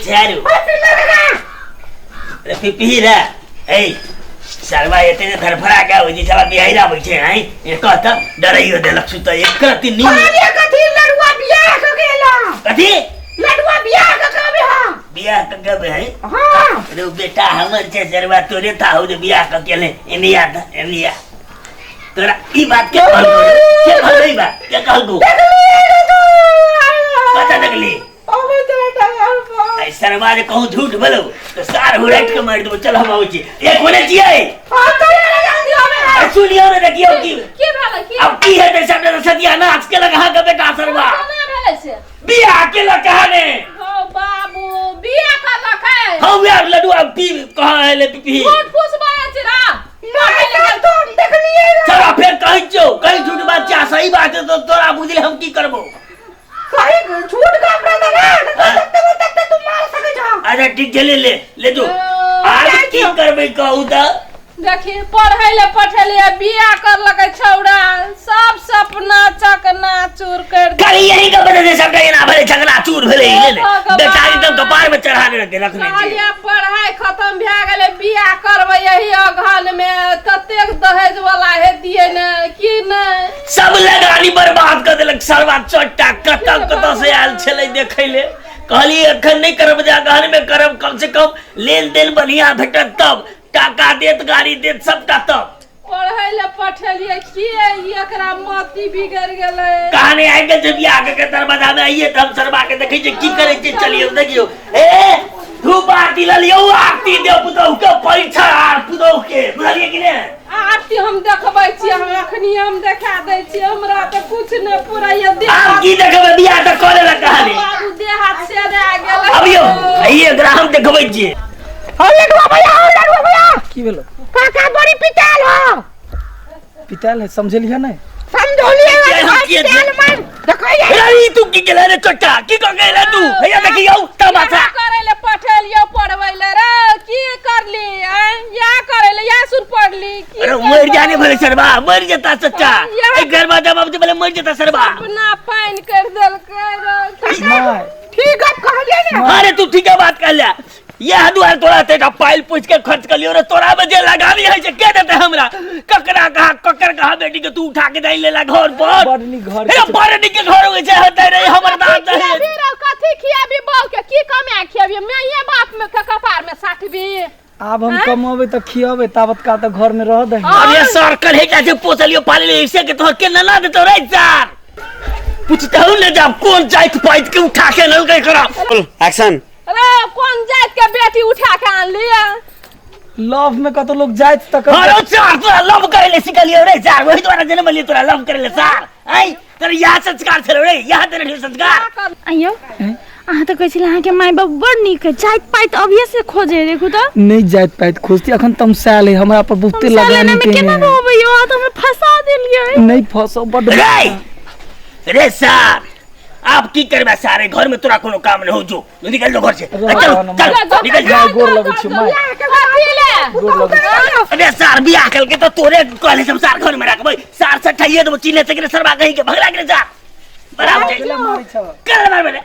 छै आरो अरे पिपही रे ए सरवा एते ने धरफड़ा के होइ छै साला बिहार आबै छै हैं ये कह त डराइयो देलक सुत एक रत्ती नींद अरे कथी लड़ुआ बियाह क गेला कथी लड़ुआ बियाह क के हां बियाह क के है हां अरे बेटा हमर छै सरवा तोरे था हो जे बियाह क के ले एने आ त एने आ तोरा ई बात के कहलको के कहलको ई बात के कहलको कतऽ देखली आई सरवा जे कहूँ झूठ बोलो तो सार हुराट के मारि देबो चल हम आबै छी ए कोने छियै ए, सुनियौ ने देखियौ की की भेलै की अब की हेतै सबटा तऽ सत्यानाश केलक अहाँके बेटा सरवा केना भेलै से बियाह केलक कहाँ ने हो बाबू बियाह करलक है हम यार लड्डू अब पी कहाँ एलै पी झूठ फूस बाजै छी रा चला फेर कहै छियौ कहीं झूठ बात छै आ सही बात है तो तोरा बुझले हम की करबो अच्छा ठीक छै ले ले ले जो आब की करबै कहू तऽ देखी पढ़ै ले पठेलियै बियाह करलकै छौड़ा सब सपना चकना चूर कर करी यही के वजह से सबटा एना भेलै झगड़ा चूर भेलै ई ले ले भगवान। बेटा एकदम कपार में चढ़ा के रखे रखने छै कहलियै पढ़ाइ खतम भए गेलै बियाह करबै यही अगहन मे ततेक दहेज वाला हेतियै ने की नहि सब लगानी बर्बाद कर देलक सरवा चट्टा कतऽ कतऽ से आयल छलै देखै ले कहलियै एखन नहि करब जे अगहन में करब कम से कम लेन देन बढ़िया भेटत तब टाका देत गाड़ी देत सबटा तब पढ़ै लए पठेलियै की ई एकरा मति बिगड़ि गेलै कहानी आबि गेल छै बियाह के दरवाजा में आइए तऽ हम सरवा के देखै छियै की करै छै चलियौ देखियौ ए धूप आरती लऽ लियौ आरती देव पुतहु के परीक्षा आर पुतहु के बुझलियै कि ने आरती हम देखबै छियै हम अखनी हम देखा दै छियै हमरा तऽ कुछ नहि पुरैया देह आब की देखबै बियाह तऽ कऽ लेलक कहानी बाबू देह हाथ से गेलै अबियौ आइए एकरा हम देखबै छियै की भेलो काका बड़ी पिटाल हो पिताल है समझलिए नहीं समझौलिए के हम किए पिटाल मन देखै अरे ई तू की गेलै रे चोट्टा की कऽ गेलै तू हैया देखियौ तमाशा करै ले पठेलियौ पढ़बै ले रे की करली आँय या करै ले या सुन पढ़ली की अरे मर जाने भले सरबा मर जेता सच्चा या- ए घर में जब अब भले मर जेता सरबा अपना पानि कर देलकै रे माय ठीक गप कहलिए ने अरे तू ठीक है बात कर ले यह दुआर तोरा तेटा पाइल पूछ के खर्च कर लियो रे तोरा में जे लगानी है से के देते हमरा ककरा कहा ककर कहा बेटी के तू उठा के जाई लेला घर पर बड़ नीक घर हे बड़ नीक घर होइ छै होते रे हमर दाम खियाबी दहेज रे कथी खियाबी बहू के की कमा खियाबी माये बाप में के कपार में साटबी आब हम कमबै तऽ खियबै ताबत का तऽ घर में रह दही अरे सर कहे जा छै पोसलियो पाललियो ऐसे के तोहर के नना देतो रे सर पूछता हूं ने जाब कोन जाइत पाइत के उठा के नलकै करा एक्शन रे कोन जात के बेटी उठा के आनली लव में कतो लोग जाइत तक अरे सर तोरा लव करे ले सिखलियो रे सर वही द्वारा जन्म लियो तोरा लव करे ले सर I तोरा यह संस्कार छलो रे यह देने छलो संस्कार आइयो अहाँ तऽ कहै छलै अहाँके माय बाप बड़ नीक है जाइत पाइत अभिये से खोजे देखू तऽ नहीं जाइत पाइत खोजती अखन तमसायल है हमरा पर बहुते हम साले लगानी में के केना रहबै यौ अहाँ तऽ हमरा फंसा देलियै नहीं फंसो बड रे रे सर आप की करबे सारे घर में तोरा कोनो काम नहीं हो जो निकल जो घर से चल चल निकल जाओ गोर लगै छी माय गोर लगै छी अरे सार बियाह कल के तो तोरे कहले सब सार घर में रखबै सार से ठइए देबो चिन्हे से के सरवा कहीं के भगला के सार बराबर छै केला मारै छ कर मार मेरे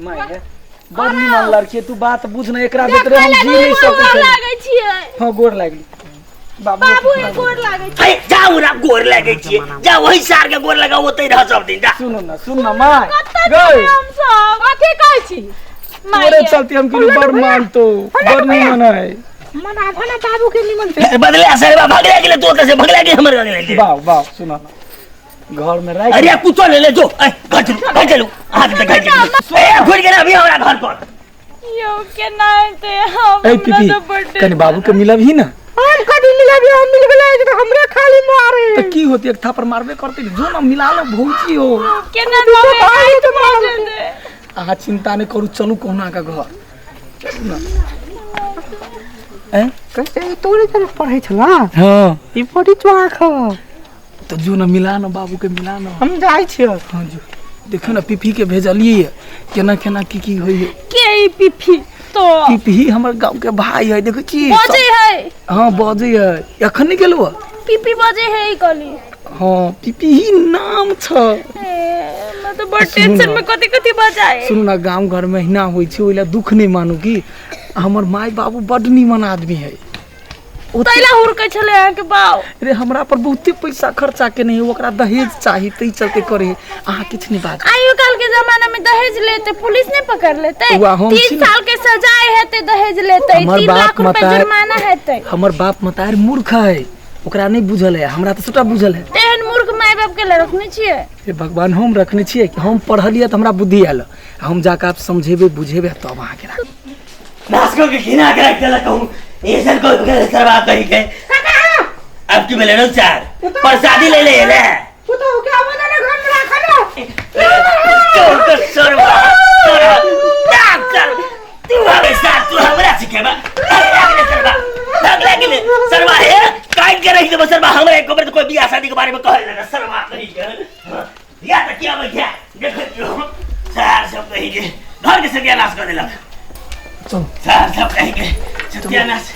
माय हे बड़ निमन लड़की है, तू बात बुझ ना एकरा भीतर हम जी नहीं सकै छी लागै छियै हां गोर लागली बाबू बाबू एक गोर लागै हे जाऊ ना गोर लगे छिए जा वही सार के गोर लगाओ ओतै रह सब दिन जा सुनो ना सुन ना माय कतऽ गई जेबै हम सब कथी कहै छी तोरे चलते हम किनु बड़ मानतो बड़ निमन है मनाबो ना बाबू के निमन से बदले सरवा भगला गेले तो से भगला के हमर गेले बाव बाव सुनो ना घर में राख अरे कुछो ले ले जो ए घर चलू घर चलू हाथ पे घर चलू ए घुर गेल अभी हमरा घर पर यौ केना हेतै हम ए हमरा पीपी तऽ बड्ड कनी बाबू के मिलब ही ना हम कभी मिलबी हम मिल गेलै तऽ हमरे खाली मारे तो की होती एक थापर मारबे करते जो ना मिला लो भौजी हो केना रहबै भाई तो भऽ जेतै अहाँ चिंता नहीं करू चलू कहुना के घर चलू ना हैं? कैसे तोरे तरफ पढ़ै छला हाँ ई बड़ी चुआख ह तो जो ना मिला ना बाबू के मिला ना हम जाइ छियै हाँ जो देखियो ना पीपी के भेजलिए केना केना की की होई है के ई पीपी तो पीपी हमर गांव के भाई है देखै छी बजै है हाँ बजै है एखन नहीं गेलौ पीपी बजै है ई कहली हाँ पिपीही नाम छ। ए, हमरा तऽ बड़ सुनू टेंशन ना। में कथी कथी बजाए। सुनू ना, गांव घर में अहिना होइ छै, ओहि लए दुख नहि मानू की हमर माय बाबू बड नीमन आदमी है। तैला हुड़कै छलै अहाँके बाउ। रे हमरा पर बहुते पैसा खर्चा केने है, ओकरा दहेज चाही ताहि चलते करे है। अहाँ किछु नहि बाजू। आइयो काल के जमाना में दहेज लेते पुलिस नहीं पकड़ लेते? उहा हम 3 छी ना। साल के सजाए हेते दहेज लेते, हमर 3 बाप लाख रुपए मतार- जुर्माना हेते। हमर बाप मतार मूर्ख है, ओकरा नहि बुझल है, हमरा तऽ सबटा बुझल है। तेहन मूर्ख माय बाप के ले रखने छियै? हे भगवान, हम रखने छियै कि हम पढ़लियै तऽ हमरा बुद्धि आयल, हम जाकऽ आब समझेबै बुझेबै तब अहाँके राख। नासको के घिना के रख देलक कहूं ऐसन कोई के सरवा कही के अब की भेलै रौ चार प्रसादी ले ले ले पुतहु के आबो ने घर में राखल। तोर के सरवा तोरा दाग कर तू हमें साथ तू हमरा सिखेबा भाग गेलै सरवा, भाग गेलै सरवा। हे काट के रख देबो सरवा, हमरा एक बेर कोई बियाह शादी के बारे में कहल ना सरवा कही के। या त किया बैठा देखै छियौ सार सब कही के घर के सत्यानाश कर देलक। चल सार सब कही के सत्यानाश।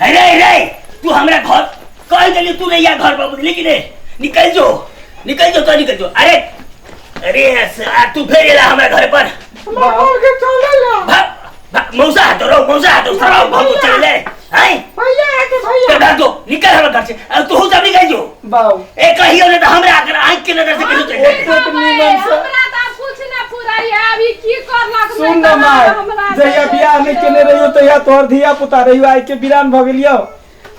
अरे रे तू हमरा घर कह देली, तू नहीं आ घर पर, बुझली कि नहीं? निकल जो, निकल जो तो निकल जो। अरे अरे तू फेर एला हमरा घर पर। हमरा के चले ला। भाग भाग मौसा हाथो रो, मौसा हाथो सराव भाग चले ले हैं भैया के भैया तो भाग जो, निकल हमरा घर से। अब तू सब निकल जो। बाउ ए कहियो ने तो हमरा अगर आंख के नजर से कहियो चल जाए। ओतेक नीमन से हमरा तऽ आब कुछ ना पुराइए, अभी की करलक सुन न माय, जहिया बियाह नहि केने रहियो तहिया तोहर धिया पुता रहियो, आइ के बिरान भऽ गेलियो।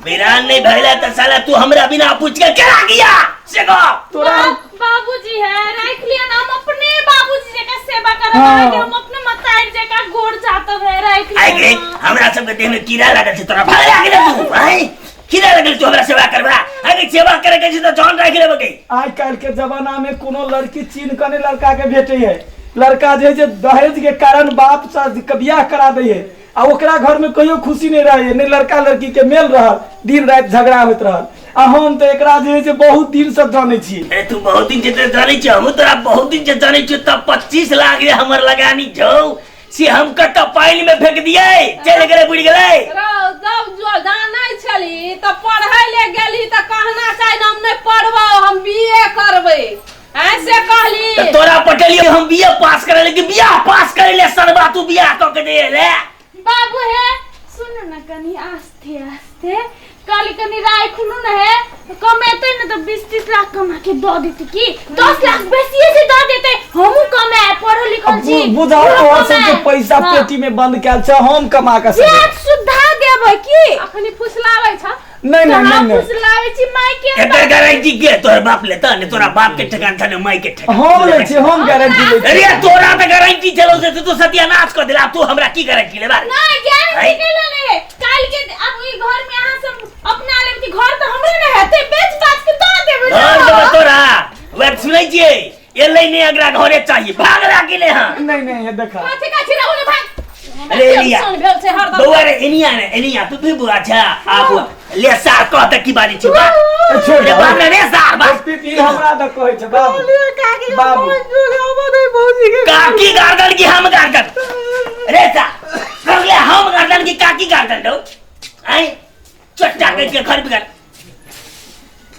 बिरान नहीं भइला त साला तू हमरा बिना पूछ के केना गिया से कह। तोरा बाबूजी है राख लिया ना, हम अपने बाबूजी जका सेवा करब। हाँ। अहाँके हम अपने मतार जका गोर जातब है, राख आइ लिया गे ना। हमरा सब के देह में कीड़ा लागल छै, तोरा भाग लागल तू आइ कीड़ा लागल तू हमरा सेवा करबा? आइ सेवा करे के छै त जान राखि लेबे के। आइ काल्हि के जमाना में कोनो लड़की चीन कने लड़का के भेटे है, लड़का जे है जे दहेज के कारण बाप से बियाह करा दै है आ ओकरा घर में कहियो खुशी नहीं रहे है, नहीं लड़का लड़की के मेल रहल, दिन राति झगड़ा होइत रहल। आ हम तऽ एकरा जे है से बहुत दिन से जानै छी। अरे तू बहुत दिन से जानै छी, हमहूँ तोरा बहुत दिन से जानै छी। तब 25 लाख जे हमर लगानी छौ से हम कतऽ पानि में फेंक दियै, चलि गेलै बुड़ि गेलै। रौ जब जो जानै छली तऽ पढ़ै ले गेली तऽ कहना चाही ने हम नहि पढ़बौ, हम बी ए करबै, ऐसे कहली। तऽ तोरा पटेलियै हम बी ए पास करै लेकिन बियाह पास करै ले सरबा तू बियाह कऽ के दे ले। बाबू हे सुनू ना, कनी आस्ते आस्ते काली कनी राखलू न है, कमेते न तो 20-30 लाख कमा के दऽ देते की 10 लाख बेसिए से दऽ देते। हमहूँ कमाए पढ़ल लिखल छी। बुझाओ पूरा तोहर सबके कमाए। पैसा हाँ। पेटी में बंद कयल छै, हम कमा के सके। ब्याज सुधा देबै की? अखनी फुसलाबै छ। नहीं नहीं कहाँ नहीं नहीं फुसलाबै छी माय के? एकर गारंटी के तोहर बाप लेता ने? तोरा बाप के ठेकान था ने माई के ठेकान। हम लै छी, हम गारंटी लै छी। अरे तोरा तऽ गारंटी छलौ से तू सत्यानाश कऽ देला, तू हमरा की गारंटी लेबा? नहीं गारंटी है? कैला ले काल के अब ई घर में अहाँ सब अपना लेब कि घर तऽ हमरे ने हेतै, बेच बाच के दऽ देबै। घर देबो तोरा? वएह सुनै छियै एलै नहि, एकरा घरे चाहिए, भाग लागी ले। हाँ नहीं नहीं ये देखा कथी कथी रहू ने भाग। अरे एलिया टेंशन भेल छै हरदम। बौआ रे एनिया रे एनिया तू भी बौआ छा आबू ले सार कह त की बाजी छी बात। ए, छोड़ रे बाप रे रे सार बात। पीपी हमरा तऽ कहै छै बाबू काकी बाबू। काकी गार्डन की हम गार्डन रे सा कर ले, हम गार्डन की काकी गार्डन दो आई चट्टा के के घर बिगड़।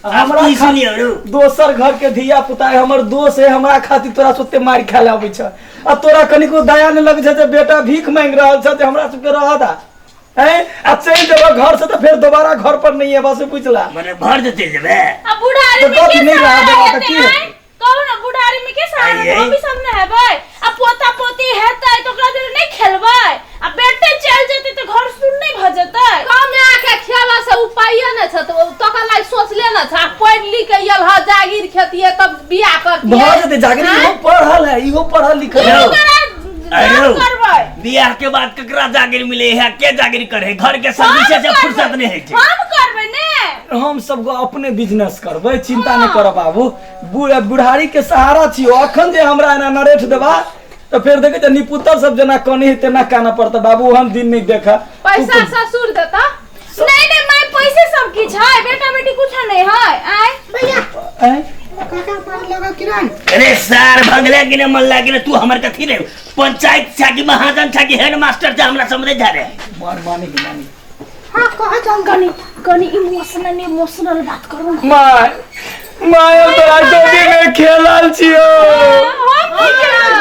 हमरा की सुनियो रू दोसर घर के धिया पुता है, हमर दोस्त है, हमरा खातिर तोरा सोते मारि खाय ले अबै छ आ तोरा कनिको दया नहि लगै छै जे बेटा भीख मांगि रहल छ जे हमरा सबके रहऽ दा हैं आ चलि जेबऽ घर से तऽ फेर दोबारा घर पर नहि एबऽ से बुझला। मने भर दे चल जेबे। आ बुढ़ारी तऽ में कथी के नहि सहारा रहऽ देबऽ तऽ हेतै की आँय? हेतै? कहू ना बुढ़ारी में के सहारा आइए। हम भी सब ने हेबै आ पोता पोती हेतै तऽ ओकरा जरे नहि खेलबै आ बेटे चलि जेतै तऽ घर सुन नहि भऽ जेतै। कमे के खेला से उपाये न छ त तकर लागि सोचले न छ। आ पढ़ि लिख के एल ह जागीर खेतिए तब बियाह करतिए। भऽ जेतै जागरी, इहो पढ़ल है, इहो पढ़ल लिखल है। हेलो। काम अरे करबै बियाह के बाद ककरा जागीर मिले है, के जागीर करे? घर के सर्विस से हम फुर्सत करबै। नहीं है छै। हम करबै ने। हम सब अपने बिजनेस करबै, चिंता नहि करब बाबू। बुढ़ारी के सहारा छियो, अखन जे हमरा एना नरेठ देबा तऽ फेर देखै छै निपुतर सब जेना कनी है तेना कानऽ पड़तै बाबू, हम दिन नहि देखा। पैसा ससुर देता। नहीं नहीं माय पैसे सब किछ है, बेटा बेटी कुछ नहीं है आय। भैया आँय? काका मार लगा किरान। अरे सार भंगले कि ने मन लागे ने तू हमर कथी रे पंचायत छा कि महाजन छा कि हेड मास्टर छा, हमरा समझे जा रे। मान मानी के मानी। हाँ कहा चल कनी कनी इमोशनल इमोशनल बात करू ना। माय My हम तोरा गोदी में खेलल छियो। हम नहीं खेलल।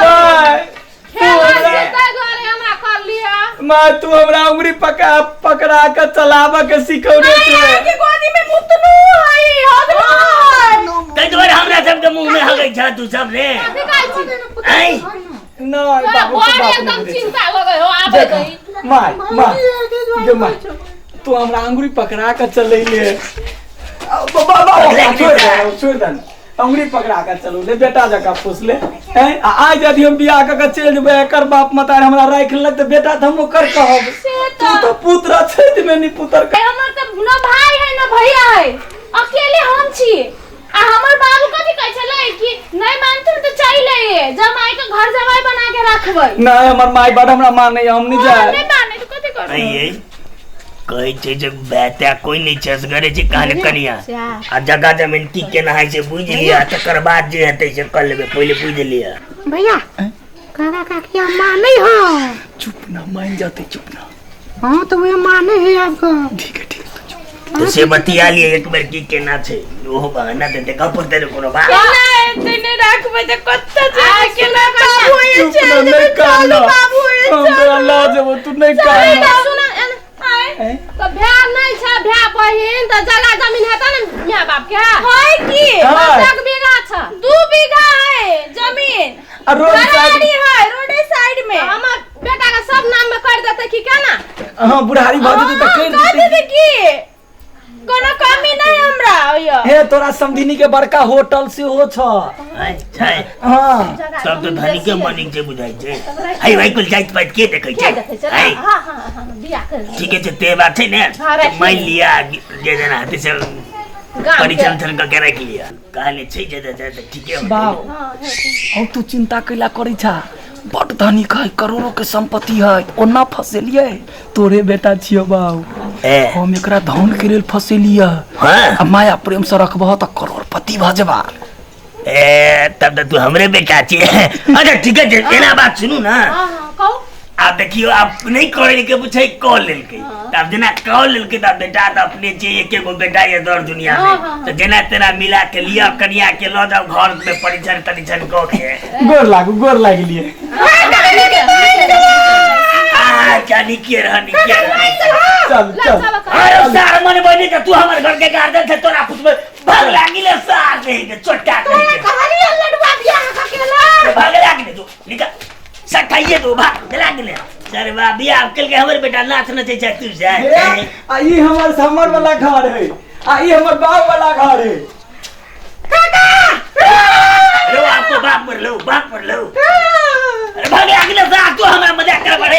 My तू खेलल हमरा छी ताहि दुआरे हमरा करलियै। My तू हमरा उंगली पकड़ा पकड़ा के चलाबऽ के सिखौने नहीं, छे। अहाँके गोदी में मुतलू है, हगलू है। ताहि दुआरे हमरा सबके मुँह में हगै छ तू सब रे। कथी कहै छी? आँय नहीं तोरा बाबू के बड़ बाप एकदम नहीं बुझै छै। चिंता लगै हो आबै देख दही। My my गे my तू हमरा अंगुरी पकड़ा के चलैले। बाबा छोड़ दे, छोड़ दे, अंगुरी पकड़ा के चलू ले, बेटा जकाँ पोसले हैं। आ आज यदि हम बियाह कऽ के चलि जेबै, एकर बाप मतार हमरा राखि लेलक तऽ बेटा तऽ हम ओकर कहब। से तू तऽ तऽ पुत्र छै मे नि पुत्र ए, हमर तऽ न भाई है न भैया है, अकेले हम छी। आ हमर बाबू कथी कहै छलै कि नहीं मानथुन तऽ चलि अइहे, जमाई के घर जमाई बना के रखबै। नहीं हमर माय बड हमरा मानै, हम नहीं हम जाए। नहीं मानै तऽ कथी करबै? आइए कहै छै जे बेटा कोई नहि छै, असगरे छै कहने कनिया। आ जगह जमीन की केना होइ छै बुझि लिअ, तकर बाद जे हेतै से कऽ लेबै, पहिले बुझि लिअ। भैया काका काकी हम माने हो। चुप ना, मान जाते, चुप ना। हाँ तो वे माने है आपको। ठीक है ठीक है, तू चुप। तऽ से बतिया लिअ एक बेर की केना छै, ओहो बहाना दे दे गप करतै ने कोनो बात। केना एते नहि राखबै तऽ कतऽ जेबै? आ, केना बाबू होइए चुप ना, चलि नहीं जेबै? चलू कानना, बाबू होइए हम तोरा चलू। लऽ जेबो, तू नहीं कानना। सुन एना, हैं? तऽ भाय नहि छै, भाय बहिन तऽ जगह जमीन हेतै ने my बाप के? है की? है। कतेक बीघा छै? 2 बीघा है जमीन। आ रोड साइड घरारी है, रोडे साइड में। हमर बेटा के सब नाम में कर देतै की केना? हाँ बुढ़ारी भऽ जेतै तऽ हाँ, करि कह देतै। देतै की कोनो कमी नहीं हमरा होइए। हे तोरा समधिनी के बड़का होटल सेहो छ। आँय, छै। हाँ सब तऽ धनिके मनिक छै बुझाइ छै। है भाई कुल जाति पाति के देखै छै? के देखै छै? है हाँ हाँ हाँ बियाह कर ठीके छै, ते बात छै ने। हाँ, राखि मानि लिअ जे जेना हेतै से गाम के। परिचय कऽ के राखि लिअ। कहने छै जे जे जे ठीके होतै। बाप हाँ, हेतै। हम तू चिंता कैला करै छा, बड धनिक है, करोड़ों के संपत्ति है, ओना फसेलिए तोरे बेटा छियो बाऊ। ए हम एकरा धन के लेल फसेलिए। हाँ आ माया प्रेम से रखबह तऽ करोड़पति भऽ जेबा। ए तब तऽ तू हमरे बेटा छियै। अच्छा ठीक है, एना बात सुनू ना। हाँ हाँ कहू। आब देखियौ, आब नहि करै के पूछै कऽ लेलकै, तऽ आब जेना कऽ लेलकै तऽ बेटा तऽ अपने छियै, एके गो बेटा ये दर दुनिया हाँ, में, हाँ, तऽ जेना तेना मिला के लिअ कनिया के लऽ जाउ घर में परिछन तरिछन कऽ के। गोर लागू, गोर लागि लिए। आ क्या निके रह, निके रह। चल चल। अरे सार मन बनी तऽ तू हमर घर के गार्जियन छै, तोरा पुछबै भाग लागिले सार नहीं के चोटा कहि के। कहलियै लडुआ बियाह कऽ के ला। भाग लागिले तू निकल सठाइए दो भाग लागिले। सर बा बियाह कल के हमर बेटा नाच नचै छै तू जाय। हे, आ ई हमर हमर वाला घर है, आ ई हमर बाप वाला घर है। लो आपको बाप पर लो, बाप पर लो। अरे भाग लागिले सार तू हमरा मजाक कर पड़े।